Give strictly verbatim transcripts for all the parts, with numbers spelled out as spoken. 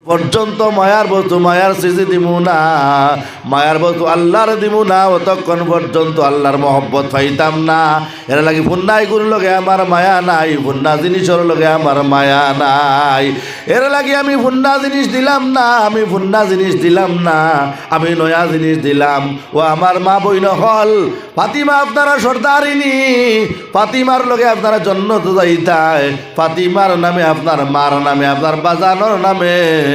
পর্যন্ত মায়ার বস্তু, মায়ার চিজ দিমু না, মায়ার বস্তু আল্লারে দিমু না, অতক্ষণ পর্যন্ত আল্লার মহব্বত পাইতাম না। এর লাগি ফুন্না ইগুর লগে আমার মায়া নাই, ফুন্না জিনিসর লগে আমার মায়া নাই। এর লাগি আমি ফুন্না জিনিস দিলাম না, আমি ফুন্না জিনিস দিলাম না, আমি নয়া জিনিস দিলাম। ও আমার মা বইন অকল, ফাতিমা আপনারা সর্দারিনী, ফাতিমার লগে আপনারা জন্নত যাইতায়, ফাতিমার নামে, আপনার মার নামে, আপনার বাজানর নামে,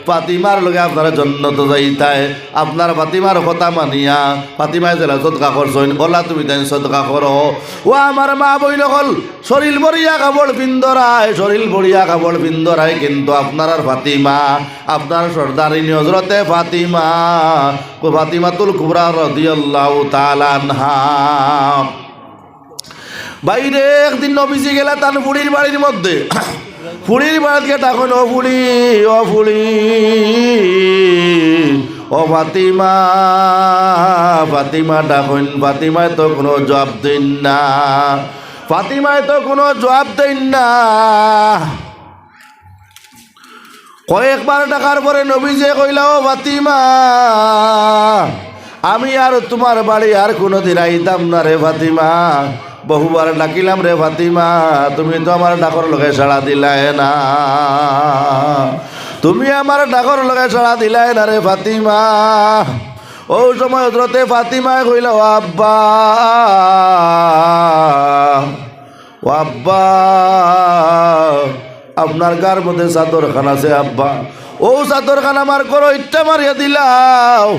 ফাতিমার লগে আপনারা জন্নত যাইতায়। আপনার ফাতিমার কথা মানিয়া, ফাতিমায় যেলা সদকা করছইন, অলা তুমি তাইন সদকা করো। ও আমার মা বইন অকল, শরীল ভরিয়া কাপড় পিন্দরায়, শরীল ভরিয়া কাপড় পিন্দরায়, কিন্তু আপনারার ফাতিমা, আপনার সর্দারিনী হজরতে ফাতিমা, ফাতিমাতুল কুবরা রাদিয়াল্লাহু তাআলা আনহা। বাইরে একদিন নবীজি গেলা তান ফুড়ির বাড়ির মধ্যে। ফুড়ির বাড়িত গিয়া ডাকইন, "ও ফুড়ি, ও ফুড়ি, ও ফাতিমা।" ফাতিমা ডাকইন, ফাতিমায় তো কুনু জুয়াব দেইন না, ফাতিমায় তো কুনু জুয়াব দেইন না। কয়েকবার ডাকার পরে নবীজিয়ে কইলা, "ও ফাতিমা, আমি আর তুমার বাড়ি আর কুনুদিন আইতাম না রে ফাতিমা। বহুবার ডাকিলাম রে ফাতিমা, তুমি তো আমার ডাকর লগে সাড়া দিলায় না, তুমি আমার ডাকর লগে সাড়া দিলায় না রে ফাতিমা।" অউ সময় হজরতে ফাতিমায় কইলা, "ও আব্বা, ও আব্বা, আপনার গার মধ্যে চাদর খান আছে আব্বা, অউ চাদর খান আমার ঘরো ইট্টা মারিয়া দিলাও।"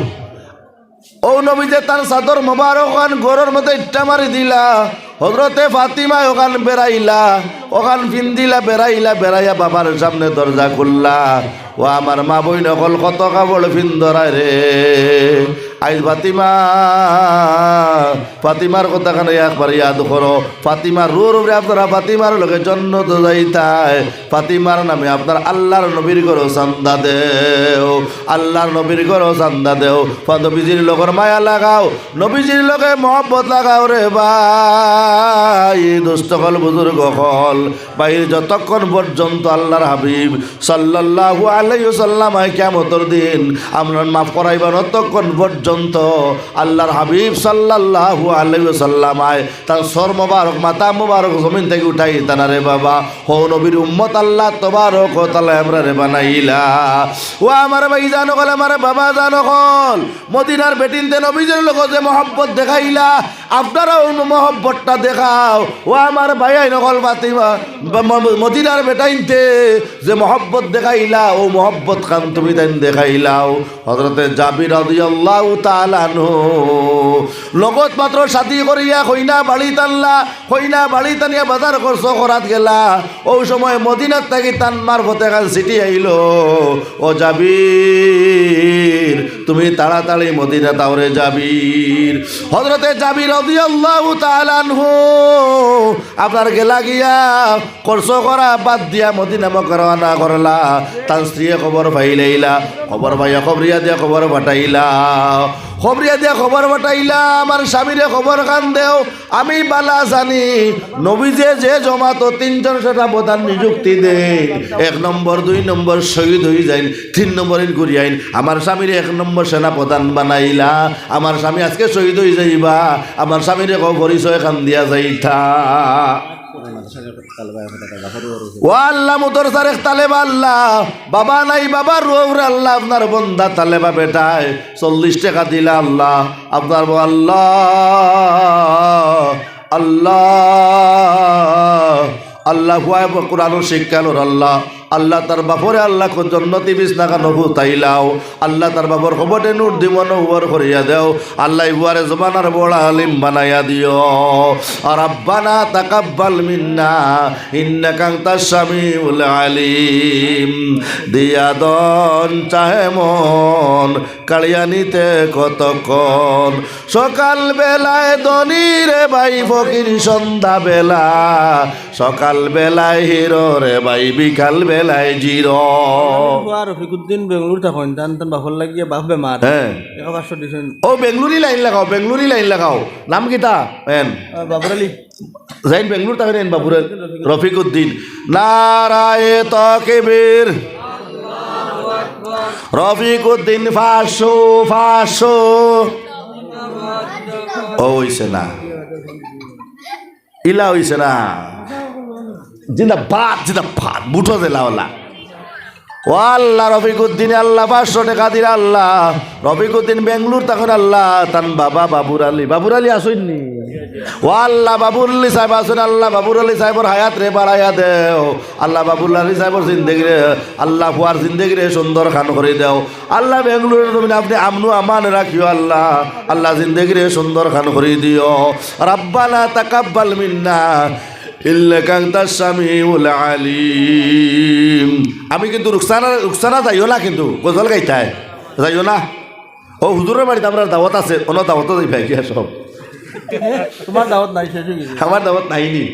অউ নবীজিয়ে তান চাদর মোবারক খান ঘরর মধ্যে ইট্টা মারি দিলা। হজরতে ফাতিমায় অখান বেড়াইলা, অখান ফিন্দিলা, বেড়াইলা, বেড়াইয়া বাবার সামনে দরজা খুললা। ও আমার মা বইন অকল, কত কাপড় ফিন্দরায় রে। আইজ ফাতিমা, ফাতিমার কথা খান একবার ইয়াদ করো। ফাতিমার রুহর উপরে আপনারা ফাতিমার লগে জন্নত যাইতায়। ফাতিমার নামে আপনার আল্লার নবীর ঘরো চান্দা দেও, আল্লার নবীর ঘরো চান্দা দেও। ফা-, নবীজির লগর মায়া লাগাও, নবীজির লগে মহব্বত লাগাও রে ভাই। দোস্ত অকল, বুজুর্গ অকল, ভাই, যতক্ষণ পর্যন্ত আল্লার হাবিব সাল্লাল্লাহু আলাইহি ওয়াসাল্লাম আয় কিয়ামতর দিন আমরার মাফ করাইবা, ততক্ষণ পর্যন্ত আল্লার হাবিব সাল্লাল্লাহু আলাইহি ওয়াসাল্লাম আয় তান সর মোবারক, মাথা মোবারক জমিন থাকি উঠাইতা না রে বাবা। হউ নবীর উম্মত আল্লাহ তবারক ওয়া তাআলায় আমরারে বানাইলা। ও আমার ভাইজান অকল, আমার বাবাজান অকল, মদিনার বেটিন্তে নবীজির লগে যে মহব্বত দেখাইলা, আপনারাও মহব্বতটা দেখাও। ও আমার ভাইয়াইন অকল, ফাতিমা, ম-, ম-, মদিনার বেটাইন্তে যে মহব্বত দেখাইলা, অউ মহব্বত খান তুমি তাইন দেখাইলাও। হজরতে জাবির রাদিয়াল্লাহু তাআলা আনহু নগদ মাত্র শাদি করিয়া কইনা বাড়িত আনলা, কইনা বাড়িত আনিয়া বাজার খরচ করাত গেলা। অউ সময় মদিনাত থাকি তান মারফতে খান চিঠি আইলো, "ও জাবির, তুমি তাড়াতাড়ি মদিনাত আও রে জাবির।" হজরতে জাবির রাদিয়াল্লাহু তাআলা আনহু আপনার গেলা গিয়া খরচ করা বাদ দিয়া মদিনা মক্কা রওয়ানা করলা। তান স্ত্রীয়ে খবর পাইলাইলা, খবর পাইয়া খবরিয়া দিয়া খবর পাঠাইলা, খবরিয়া দিয়া খবর পাঠাইলা, "আমার স্বামীরে খবর খান দেও, আমি বালা জানি, নবীজিয়ে যে জমাতো তিনজন সেনাপ্রধান নিযুক্তি দেইন, এক নম্বর, দুই নম্বর শহীদ অইযাইন, তিন নম্বর ইন ঘুরিয়াইন, আমার স্বামীরে এক নম্বর সেনাপ্রধান বানাইলা, আমার স্বামী আজকে শহীদ অইযাইবা, আমার স্বামীরে কও পরিচয় খান দিয়া যাইতা।" ও আল্লাহ, মুদরসার এক তালেবা আল্লাহ, বাবা নাই, বাবার রুহরে আল্লাহ, আপনার বন্দা তালেবা বেটায় চল্লিশ টেকা দিলা আল্লাহ, আপনার ব-, আল্লাহ, আল্লাহ, আল্লাহ, ফুয়ায় ব-, কোরআনর শিক্ষা লর আল্লাহ, আল্লাহ তার বাপরে আল্লাহ কো জন্নতি বিছনা খানো হুতাইলাও, আল্লাহ তার বাপর কবরে নূর দি মনোহর করিয়া দেও। আল্লাহ ইবুয়ারে জমানার বড় আলিম বানাইয়া দিও। আর রব্বানা তাকাব্বাল মিন্না ইন্নাকা আনতাস সামিউল আলিম। দিয়া দন চাহে মন কাড়িয়া নিতে কতক্ষণ। সকাল বেলায় ধনী রে ভাই ফকির সন্ধ্যা বেলা, সকাল বেলায় হিরো রে ভাই বিকাল বেলায় জিরো। ফুয়া রফিকুদ্দিন বেঙ্গলোর থাকইন, তান তান বাপর লাগিয়া বাপ বেমার। হ্যাঁ। একা পাঁচশো দিছইন। ও বেঙ্গলুরি লাইন লাগাও, বেঙ্গলুরি লাইন লাগাও। নাম কিতা? এন। আহ, বাবর আলী। যাইন বেঙ্গলোর থাকইন এন বাবর আলী। রফিকুদ্দিন। নারায়ে তাকবীর। রফিকুদ্দিন পাঁচশো, পাঁচশো। ও অইছে না, ইলা অইছে না। জিন্দাবাদ, জিন্দাবাদ, বুটো জেলা ওলা। ও আল্লাহ, রফিকুদ্দিনে আল্লাহ পাঁচশো টেকা দিরা আল্লাহ। রফিকুদ্দিন বেঙ্গলোর থাকইন আল্লাহ, তান বাবা বাবুর আলী, বাবুর আলী আছইন নি? ও আল্লাহ, বাবুর আলী সাহেব আছইন আল্লাহ, বাবুর আলী সাহেবর হায়াতরে বাড়াইয়া দেও আল্লাহ, বাবুর আলী সাহেবর জিন্দেগিরে আল্লাহ, পুয়ার জিন্দেগিরে সুন্দর খান করি দেও আল্লাহ, বেঙ্গলোরের জমিন আপনে আমনু আমান রাখিও আল্লাহ, আল্লাহ জিন্দেগিরে সুন্দর খান করি দিও। রাব্বানা তাকাব্বাল মিন্না ইন্নাকা আনতাস সামিউল আলিম। আমি কিন্তু রুকসানা, রুকসানা যাইও না কিন্তু, গজল গাইতায় যাইও না। ও হুজুরর বাড়িত আমরার দাওয়াত আছে, অনো দাওয়াতো যাইবায় গিয়া সব। তুমার দাওয়াত নাই, শেষ অই গেছে। আমার দাওয়াত নাই নি।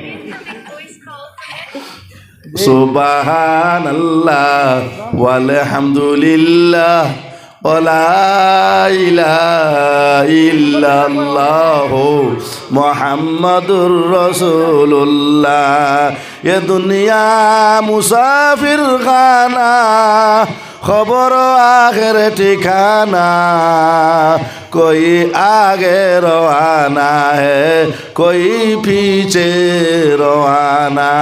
সুবহানাল্লাহ ওয়ালহামদুলিল্লাহ ওয়ালা ইলাহা ইল্লাল্লাহু মুহাম্মাদুর রাসূলুল্লাহ। এ দুনিয়া মুসাফির খানা, খবর আখের ঠিকানা, কই আগে রওয়ানা হে, কই পিছে রওয়ানা।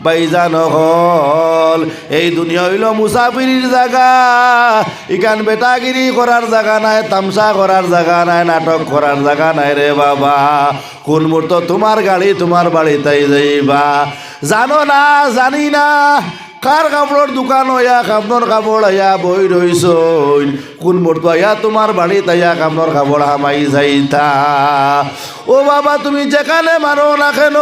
ভাইজান অকল, এই দুনিয়া অইলো মুসাফিরির জাগা। ইখান বেটাগিরি করার জাগা নায়, তামশা করার জাগা নায়, নাটক করার জাগা নায় রে বাবা। কুন মুহূর্ত তুমার গাড়ি তুমার বাড়িত আই যাইবা। জানো না, জানি না, কার কাপড়র দোকান অইয়া কাপড়র কাপড় আইয়া বই রইছইন, কুন মুহূর্ত আইয়া তুমার বাড়িত আইয়া কাপড়র কাপড় হামাই যাইতা। ও বাবা, তুমি যেখানে মারো না কেন,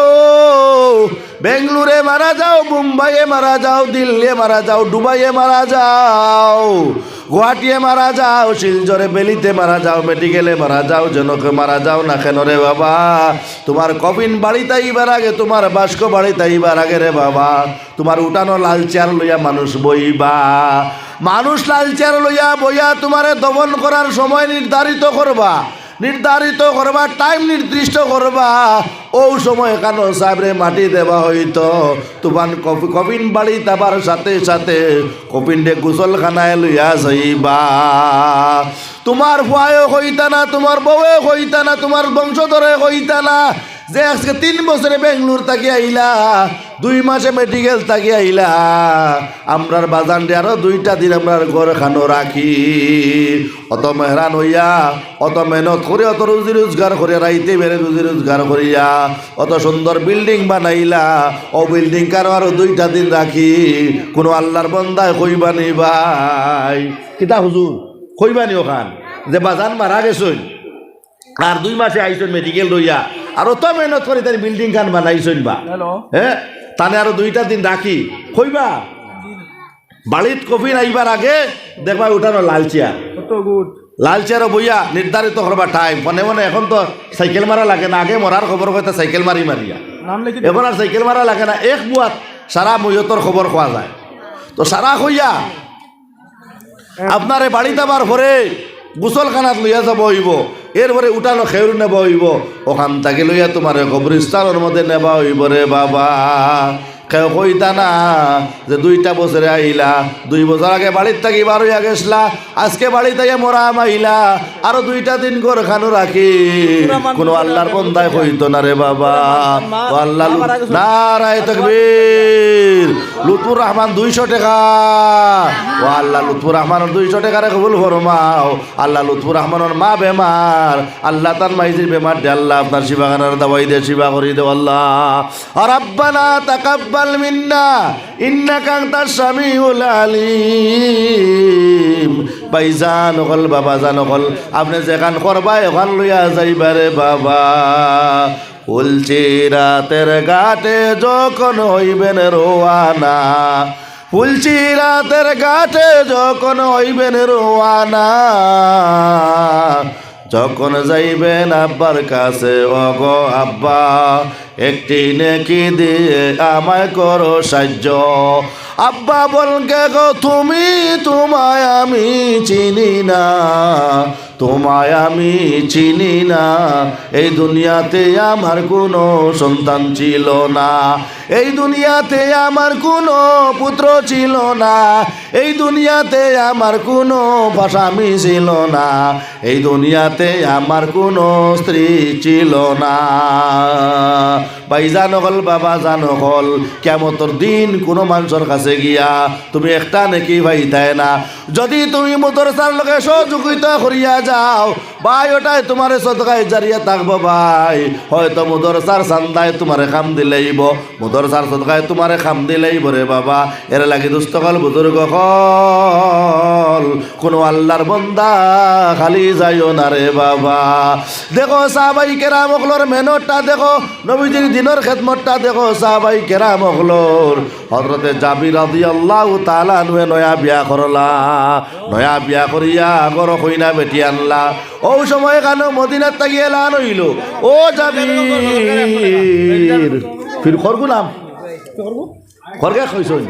বেঙ্গলোরে মারা যাও, মুম্বাইয়ে মারা যাও, দিল্লিয়ে মারা যাও, দুবাইয়ে মারা যাও, গুয়াহাটিয়ে মারা যাও, শিলচরে বেলিতে মারা যাও, মেডিকেলে মারা যাও, যেনকে মারা যাও না কেন রে বাবা, তুমার কফিন বাড়িত আইবার আগে, তুমার বাস্ক বাড়িত আইবার আগে রে বাবা, তুমার উঠানো লাল চেয়ার লইয়া মানুষ বইবা। মানুষ লাল চেয়ার লইয়া বইয়া তুমারে দফন করার সময় নির্ধারিত করবা, নির্ধারিত করবা, টাইম নির্দিষ্ট করবা। অউ সময় কানো সাবরে মাটি দেওয়া অইতো। তুমার কফ-, কফিন বাড়িত আবার সাথে সাথে কফিনরে গোসলখানায় লইয়া যাইবা। তুমার পুয়ায়ও কইতা না, তুমার বউয়ে কইতা না, তুমার বংশধরে কইতা না যে আজকে তিন বছরে বেঙ্গলোর থাকি আইলা, দুই মাসে মেডিকেল থাকি আইলা, আমরার বাজানরে আরো দুইটা দিন আমরার ঘরখানো রাখি। অত মেহরান অইয়া, অত মেহনত করি, অত রুজি রোজগার করি, রাইতে বেড়ে রুজি রোজগার করিয়া অত সুন্দর বিল্ডিং বানাইলা, অউ বিল্ডিংখানো আরো দুইটা দিন রাখি। কুনু আল্লার বন্দায় কইবা নি ভাই? কিতা হুজুর? কইবা নি অখান যে বাজান মারা গেছইন, আর দুই মাসে আইছইন মেডিকেল লইয়া, আর অত মেহনত করি তাইন বিল্ডিংখান বানাইছইন বা? হ্যালো। হে, তানে আরো দুইটা দিন রাখি, কইবা? বাড়িত কফিন আইবার আগে দেখবায় উঠানো লাল চেয়ার। কত গুড। লাল চেয়ারো বইয়া নির্ধারিত করবা টাইম। মনে মনে এখন তো সাইকেল মারা লাগে না, আগে মরার খবর কইতা সাইকেল মারি মারিয়া। নাম লিখি দিবা। এখন আর সাইকেল মারা লাগে না, এক বুয়াত সারা মইয়তর খবর কওয়া যায়। তো সারা কইয়া আপনারে বাড়িত আবার পরে গোসলখানাত লইয়া যাওয়া অইবো, এরপরে উঠানো খেউর নেওয়া অইবো, অখান থাকি লইয়া তুমারে কবরস্থানর মধ্যে নেওয়া অইবো রে বাবা। কেউ কইতা না যে দুইটা বছরে আইলা, দুই বছর আগে বাড়িত থাকি বার অইয়া গেছলা, আজকে বাড়িত আইয়া মরা হামাইলা, আরো দুইটা দিন ঘরখানো রাখি। কুনু আল্লার বন্দায় কইতো না রে বাবা। ও আল্লাহ, নারায়ে তাকবীর। লুৎফুর রহমান দুইশো টেকা। ও আল্লাহ, লুৎফুর রহমানর দুইশো টেকারে কবুল ফরমাও। আল্লাহ, লুৎফুর রহমানর মা বেমার, আল্লাহ তান মাইজির বেমার দে, আল্লাহ আপনার শিফাখানার দাওয়াই দে, শিফা করি দেও আল্লাহ। আর রাব্বানা তাকাব্বাল মিন্না ইন্নাকা আনতাস সামিউল আলিম। ভাইজান অকল, বাবাজান অকল, আপনে যেখান করবায় অখান লইয়া যাইবা রে বাবা। ফুলছিরাতের ঘাটে যখন হইবেন রওয়ানা, ফুলছিরাতের ঘাটে যখন হইবেন রওয়ানা, যখন যাইবেন আব্বার কাছে, ওগো আব্বা, একটি নেকি দিয়ে আমায় করো সাহায্য। আব্বা বলকে গো তুমি, তোমায় আমি চিনি না, তোমায় আমি চিনি না, এই দুনিয়াতে আমার কোনো সন্তান ছিল না। এই দুনিয়াতে আমার কোনো পুত্র ছিল না, এই দুনিয়াতে আমার কোনো স্বামী ছিল না, এই দুনিয়াতে আমার কোনো স্ত্রী ছিল না। ভাইজান অকল, বাবাজান অকল, কিয়ামতর দিন কোনো মানষর কাছে গিয়া তুমি একটা নেকি পাইতায় না। যদি তুমি মাদ্রাসার লগে সহযোগিতা করিয়া যাও, ভাই, ওটায় তুমারে সদকায়ে জারিয়া থাকবো ভাই। হয়তো মাদ্রাসার চান্দায় তুমারে কাম দিলাইবো, মাদ্রাসার সদকায় তুমারে কাম দিলাইবো রে বাবা। এর লাগি দোস্ত অকল, বুজুর্গ অকল, কোনো আল্লার বন্দা খালি যাইও না রে বাবা। দেখো সাহাবাই কেরাম অকলর মেহনতটা দেখো, নবীজির দিনর খেদমতটা দেখো সাহাবাই কেরাম অকলর। হযরতে জাবির রাদিয়াল্লাহু তাআলা আনহুয়ে নয়া বিয়া করলা, নয়া বিয়া করিয়া ঘরো কইনা বেটি আনলা। অউ সময় কানো মদিনাত থাকি এলান অইলো, "ও জাবির, ফির খরগু নাম খরগে কইছইন,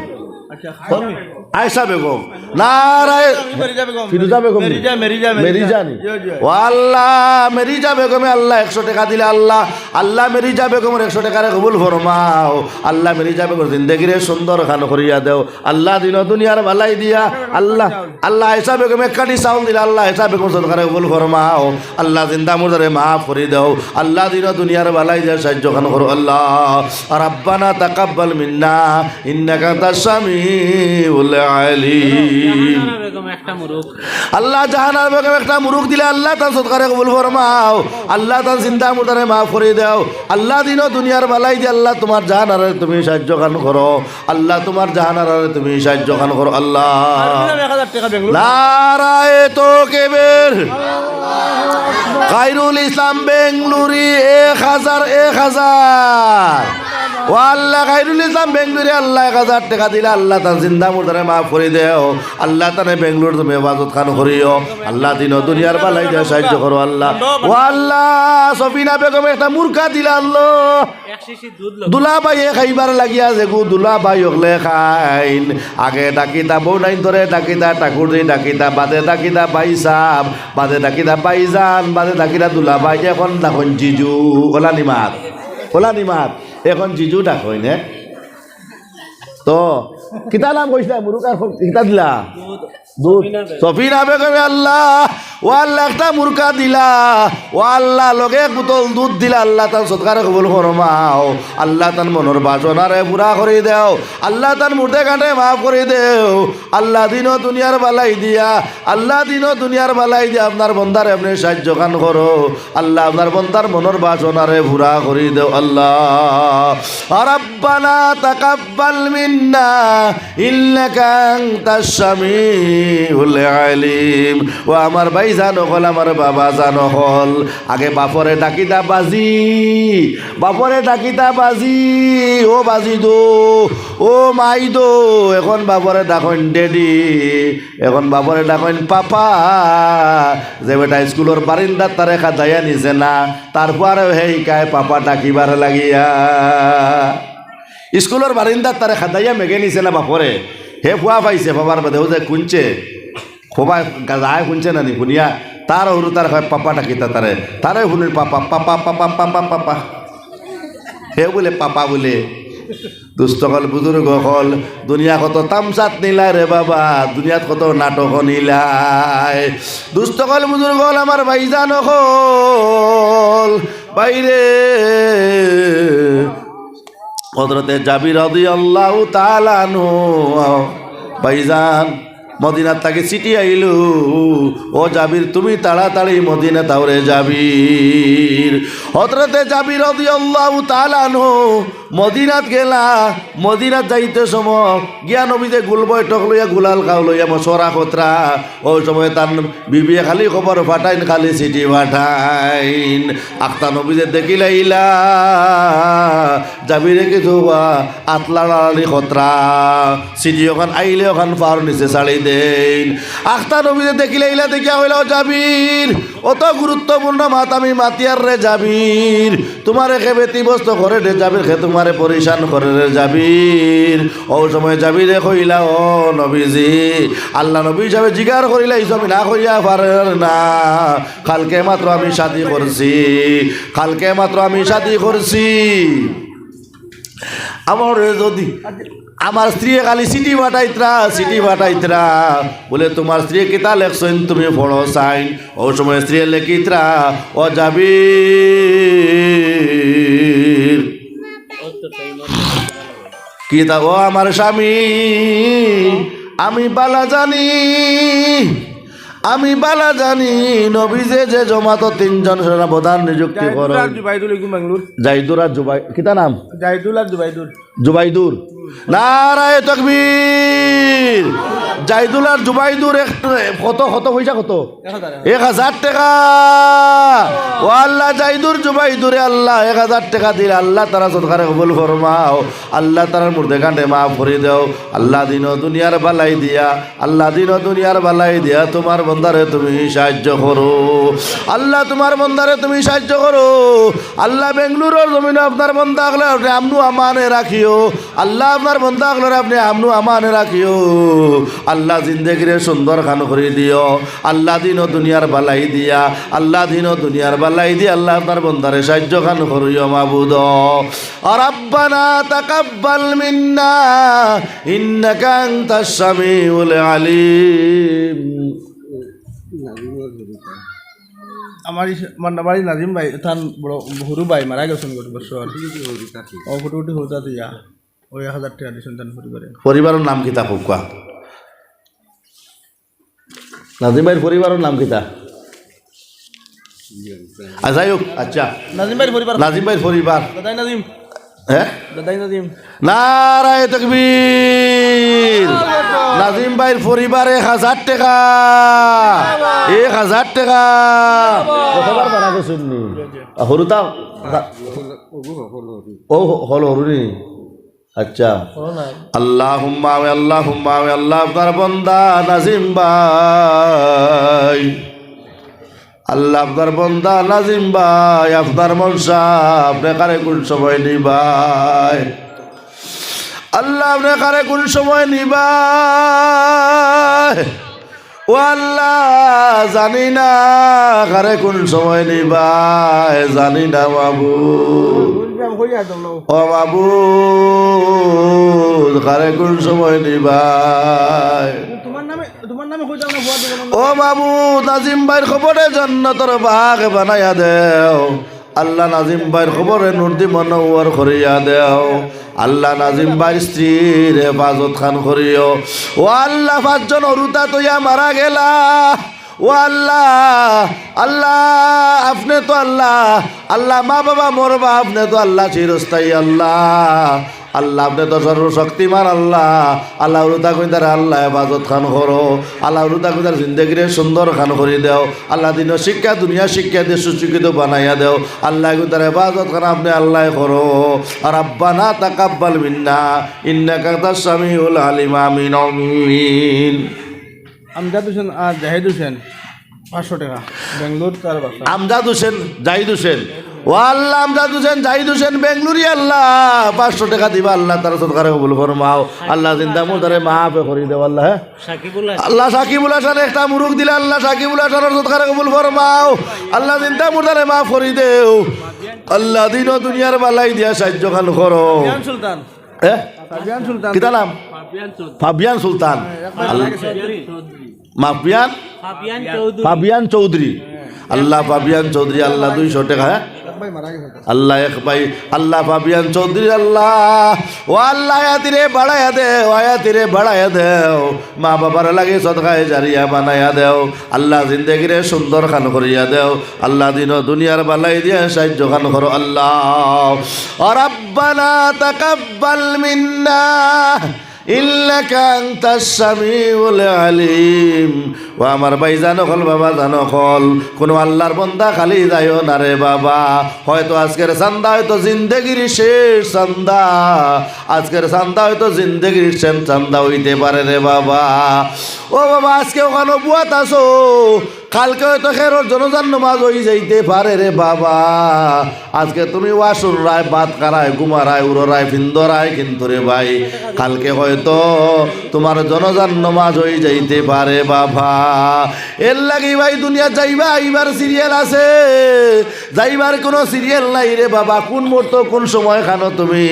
আয়েশা বেগম।" নারায়, মেরিজা বেগম। ফিরুজা বেগম নি? মেরিজা, মেরিজা, মেরিজা। মেরিজা নি? জি, জি। ও আল্লাহ, মেরিজা বেগমে আল্লাহ একশো টেকা দিলা আল্লাহ। আল্লাহ মেরিজা বেগমর একশো টেকারে কবুল ফরমাও। আল্লাহ মেরিজা বেগমর জিন্দেগিরে সুন্দর খান করিয়া দেও। আল্লাহ দিন দুনিয়ার বালাই দিয়া, আল্লাহ, আল্লাহ আয়েশা বেগমে এক কাঠি চাউল দিলা আল্লাহ, আয়েশা বেগমর সদকারে কবুল ফরমাও। আল্লাহ জিন্দা মুর্দারে মাফ করি দেও। আল্লাহ দিন দুনিয়ার বালাই দিয়া সাহায্য খান করো আল্লাহ। রাব্বানা তাকাব্বাল মিন্না ইন্নাকা আনতাস সামিউল আলিম। জাহানারা বেগম একটা মুরুক। আল্লাহ জাহানারা বেগম একটা মুরুক দিলা আল্লাহ, তান সদকারে কবুল ফরমাও। আল্লাহ তান জিন্দা মুর্দারে মাফ করি দেও। আল্লাহ দিন দুনিয়ার বালাই দিয়া আল্লাহ তুমার জাহানারারে তুমি সাহায্য খান করো। আল্লাহ তুমার জাহানারারে তুমি সাহায্য খান করো আল্লাহ। এক হাজার টেকা বেঙ্গলুরু। নারায়ে তাকবীর। খায়রুল ইসলাম বেঙ্গলুরি এক হাজার, এক হাজার। ও আল্লাহ, খায়রুল ইসলাম বেঙ্গলুরি আল্লাহ এক হাজার টেকা দিলা আল্লাহ, তান জিন্দা মুর্দারে মাফ করি দেও। আল্লাহ তানে বেঙ্গলুর তুমি হেফাজত খান করিও। আল্লাহ দিন দুনিয়ার বালাই দিয়া সাহায্য করো আল্লাহ। ও আল্লাহ, সফিনা বেগম একটা মুরকা দিলা আল্লাহ। এক শিশি দুধ লো। দুলাভাইয়ে খাইবার লাগিয়া যেগু দুলাভাই অকলে খাইন। আগে ডাকিতা বউ নাইন ধরে ডাকিতা ঠাকুরজি ডাকিতা, বাদে ডাকিতা ভাইসাব, বাদে ডাকিতা ভাইজান, বাদে ডাকিতা দুলাভাই, এখন ডাকইন জিজু। ওলা নিমাত, ওলা নিমাত, এখন জিজু ডাকইন, হে? তো কিতা নাম কইছলা? মুরুকার ফল কিতা দিলা? দুধ। সফিনা বেগমে আল্লাহ, ও আল্লাহ, একটা মুরকা দিলা। ও আল্লাহ, লগে এক বোতল দুধ দিলা। আল্লাহ, তান সদকারে কবুল ফরমাও। আল্লাহ, তান মনর বাসনারে পুরা করি দেও। আল্লাহ, তান মুর্দে গাঁটে মাফ করি দেও। আল্লাহ, দিন দুনিয়ার বালাই দিয়া, আল্লাহ, দিন দুনিয়ার বালাই দিয়া আপনার বন্দারে আপনে সাহায্য খান করো। আল্লাহ, আপনার বন্দার মনর বাসনারে পুরা করি দেও। আল্লাহ, রাব্বানা তাকাব্বাল মিন্না ইন্নাকা আনতাস সামিউল আলিম। ও আমার ভাইজান অকল, আমার বাবাজান অকল, আগে বাপরে ডাকিতা বাজি, বাপরে ডাকিতা বাজি, ও বাজি দো, ও মাই দো, এখন বাপরে ডাকইন ড্যাডি, এখন বাপরে ডাকইন পাপা। যে বেটা স্কুলর বারিন্দাত তারে খাদাইয়া নিছে না, তার পুয়ারেও হে হিকায় পাপা ডাকিবার লাগিয়া। স্কুলর বারিন্দাত তারে খাদাইয়া মেগে নিছে না বাপরে। হে পুয়া পাইছে, পাপার বাদে ও যে কুনছে, খোবা গাজায় কুনছে না নি, কুনিয়া তার হুরু তার কয় পাপা ডাকিতা তারে, তারে হুনির পাপা, পাপা, পাপা, পাপা, পাপা। হে বুলে পাপা বুলে। দুস্ত অকল, বুজুর্গ অকল, দুনিয়া কত তামসাত নিলা রে বাবা, দুনিয়াত কত নাটক নিলায়। দুস্ত অকল, বুজুর্গ অকল, আমার ভাইজান অকল, বাইরে হযরতে জাবির রাদিয়াল্লাহু তাআলা আনহু, ভাইজান, মদিনাত থাকি চিঠি আইলো, "ও জাবির, তুমি তাড়াতাড়ি মদিনাত আও রে জাবির।" হযরতে জাবির রাদিয়াল্লাহু তাআলা আনহু মদিনাত গেলা। মদিনাত যাইতে সময় গিয়া নবীজিয়ে গুল বৈঠক লইয়া, গুলাল খাও লইয়া মশওয়ারা করতরা। অউ সময় তান বিবিয়ে খালি খবর পাঠাইন, খালি চিঠি পাঠাইন। আখতা নবীজিয়ে দেখিলাইলা, জাবিরে কিছু আত লাড়ালাড়ি করতরা। চিঠি অখান আইলে অখান পাওর নিচে ছাড়ি দেইন। আখতা নবীজিয়ে দেখিলাইলা, দেখিয়া কইলা, "ও জাবির, অত গুরুত্বপূর্ণ মাত আমি মাতিয়ার রে জাবির, তুমারে কে ব্যতিব্যস্ত করে রে জাবির, কে তুমারে পরেশান করে রে জাবির।" অউ সময় জাবিরে কইলা, "ও নবীজি, আল্লার নবী হিসাবে জিগার করিলাইছো, আমি না কইয়া পাররাম না। কালকে মাত্র আমি শাদি করছি, কালকে মাত্র আমি শাদি করছি।" আমারে যদি আমার স্ত্রীয়ে খালি চিঠি পাঠাইতরা, চিঠি পাঠাইতরা, বলে, "তুমার স্ত্রীয়ে কিতা লেখছইন তুমি পড়ো চাইন।" অউ সময় স্ত্রীয়ে লেখিতরা, "ও জাবির, কিতা, ও আমার স্বামী, আমি বালা জানি, আমি বালা জানি, নবীজিয়ে যে জমাতো তিনজন সেনাপ্রধান নিযুক্তি করইন।" জাইদুল আর জুবাইদুল, এগু বেঙ্গলোর। জাইদুল আর জুবাই-, কিতা নাম? জাইদুল আর জুবাইদুল। জুবাইদুর। নারায়ে তকবীর। জাইদুল আর জুবাইদুর এক-, কত, কত পয়সা কত? এক হাজার। এক হাজার টেকা। ও আল্লাহ, জাইদুর জুবাইদুরে আল্লাহ এক হাজার টেকা দিল। আল্লাহ তারার সদকারে কবুল ফরমাও। আল্লাহ তারার মুর্দেগানরে মাফ করি দেও। আল্লাহ দিন ও দুনিয়ার বালাই দিয়া, আল্লাহ দিন ও দুনিয়ার বালাই দিয়া তুমার বন্দারে তুমি সাহায্য করো। আল্লাহ তুমার বন্দারে তুমি সাহায্য করো। আল্লাহ বেঙ্গলুরর জমিনো আপনার বন্দা অকলরে আপনে আমনু আমানে রাখিও। আল্লাহ আপনার বন্দা অকলরে আপনে আমনু আমানে রাখিও। আল্লাহ জিন্দেগিরে সুন্দর খান করি দিও। আল্লাহ দিন ও দুনিয়ার বালাই দিয়া, আল্লাহ দিন ও দুনিয়ার বালাই দিয়া আল্লাহ আপনার বন্দারে সাহায্য খান করিও মাবুদ। আর রব্বানা তাকাব্বাল মিন্না ইন্নাকা আনতাস সামিউল আলিম। আমার ইস-, আমার নাবাড়ি নাজিম ভাই, তান বড় হুরু ভাই মারা গেছইন গত বছর। ও ফুটফুটি হুরুতা দিয়া। ওই এক হাজার টেকা দিছইন তান পরিবারে। পরিবারর নাম কিতা কউক্কা? নাজিম ভাইর পরিবারর নাম কিতা? আ, যাই হউক, আচ্ছা। নাজিম ভাইর পরিবার। নাজিম ভাইর পরিবার। দাদাই নাজিম। হ্যাঁ? দাদাই নাজিম। নারায়ে তকবীর। নাজিম ভাইর পরিবার এক হাজার টেকা। এক হাজার টেকা। কতবার মারা গেছইন নি? আ, হুরুতা? ও, হলো হুরু নি? আচ্ছা। আল্লাহুম্মা, আল্লাহুম্মা, আল্লাহ, আপনার বন্দা নাজিম ভাই। আল্লাহ, আপনার বন্দা নাজিম ভাই, আপনার মনশা, আপনে কারে কুন সময় নিবায়? আল্লাহ, আপনে কারে কুন সময় নিবায়? ও আল্লাহ, জানি না কারে কুন সময় নিবায়, জানি না মাবুদ। ও মাবুদ, কারে কুন সময় নিবায়? ও মাবুদ, নাজিম ভাইর কবররে জান্নাতর বাগ বানাইয়া দেও। আল্লাহ, নাজিম ভাইর কবররে নূর দি মুনাওয়ার করিয়া দেও। আল্লাহ, নাজিম ভাইর স্ত্রীর হেফাজত খান করিও। ও আল্লাহ, পাঁচজন হুরুতা থইয়া মারা গেলা। ও আল্লাহ, আল্লাহ, আপনে তো আল্লাহ, আল্লাহ, মা বাবা মরবা, আপনে তো আল্লাহ চিরস্থায়ী আল্লাহ। আল্লাহ, আপনে তো সর্বশক্তিমান আল্লাহ। আল্লাহ, হুরুতা কইন্তারে আল্লাহ হেফাজত খান করো। আল্লাহ, হুরুতা কইন্তার জিন্দেগিরে সুন্দর খান করি দেও। আল্লাহ, দিনর শিক্ষা, দুনিয়ার শিক্ষা দিয়া সুশিক্ষিত বানাইয়া দেও। আল্লাহ, কইন্তার হেফাজত খান আপনে আল্লাহ করো। আর রব্বানা তাকাব্বাল মিন্না ইন্নাকা আনতাস সামিউল আলিম। আমিন, আমিন। আমজাদ হোসেন আর জাহিদ হোসেন, পাঁচশো টেকা, বেঙ্গলোর তার বাসা। আমজাদ হোসেন, জাহিদ হোসেন। ও আল্লাহ, আমজাদ হোসেন, জাহিদ হোসেন, বেঙ্গলুরি আল্লাহ, পাঁচশো টেকা দিবা আল্লাহ, তারার সদকারে কবুল ফরমাও। আল্লাহ, জিন্দা মুর্দারে মাফ করি দেও আল্লাহ, হ্যাঁ? সাকিবুল হাসান। আল্লাহ, সাকিবুল হাসান একটা মুরুগ দিলা আল্লাহ, সাকিবুল হাসানর সদকারে কবুল ফরমাও। আল্লাহ, জিন্দা মুর্দারে মাফ করি দেও। আল্লাহ, দিন ও দুনিয়ার বালাই দিয়া সাহায্য খান করো। ফাবিয়ান সুলতান। হ্যাঁ? ফাবিয়ান সুলতান। কিতা নাম? ফাবিয়ান চৌধুরী। ফাবিয়ান সুলতান। হ্যাঁ, একবার আল-, মারা গেছে। ফাবিয়ান চৌধুরী। মাফিয়ান? ফাবিয়ান চৌধুরী। ফাবিয়ান চৌধুরী। আল্লাহ, ফাবিয়ান চৌধুরী, আল্লাহ, দুইশো টেকা, হ্যাঁ? এক ভাই মারা গেছে। আল্লাহ, এক ভাই, আল্লাহ, ফাবিয়ান চৌধুরী, আল্লাহ, ও আল্লাহ, হায়াতিরে বাড়াইয়া দেও, হায়াতিরে বাড়াইয়া দেও, মা বাবার লাগি সদকায়ে জারিয়া বানাইয়া দেও, আল্লাহ, জিন্দেগিরে সুন্দর খান করিয়া দেও, আল্লাহ, দিন ও দুনিয়ার বালাই দিয়া সাহায্য খান করো, আল্লাহ। ও রব্বানা তাকাব্বাল মিন্না ইন্নাকা আনতাস সামিউল আলিম। ও আমার ভাইজান অকল, বাবাজান অকল, কুনু আল্লাহর বন্দা খালি যাইও না রে বাবা। হয়তো আজকের চান্দা হয়তো জিন্দেগির শেষ চান্দা, আজকের চান্দা হয়তো জিন্দেগির শেষ চান্দা অইতে পারে রে বাবা। ও বাবা, আজকে অখানো বওয়াত আছো, কালকে হয়তো খেরর জনাজার নমাজ অই যাইতে পারে রে বাবা। আজকে তুমি ওয়াশ কররায়, ভাত খারায়, ঘুমারায়, উড়রায়, ফিন্দরায়, কিন্তু রে ভাই, কালকে হয়তো তুমার জনাজার নমাজ অই যাইতে পারে বাবা। এর লাগি ভাই দুনিয়া যাইবা আইবার সিরিয়াল আছে, যাইবার কোনো সিরিয়াল নাই রে বাবা। কোন মুহূর্ত কোন সময় খানো তুমি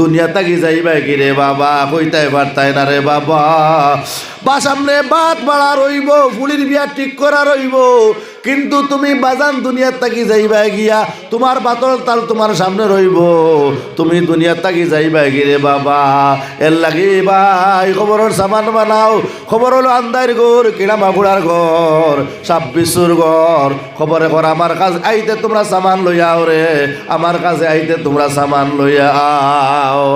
দুনিয়া থাকি যাইবা কি রে বাবা, কইতায় পারতায় না রে বাবা। বা সামনে বাত বাড়া রইবো, ফুলির বিয়া ঠিক করা রইবো, কিন্তু তুমি বাজান দুনিয়া থাকি যাইবা গিয়া, তোমার বাতর তাল তোমার সামনে রইবো, তুমি দুনিয়া থাকি যাইবা কি রে বাবা। এর লাগি ভাই কবরর সামান বানাও, কবর অইলো আন্দাইর ঘর, কিড়া মাকুড়ার ঘর, সাপ বিচ্ছুর ঘর। কবরে কর আমার কাছে আইতে তোমরা সামান লইয়া আও রে, আমার কাছে আইতে তোমরা সামান লইয়া আও।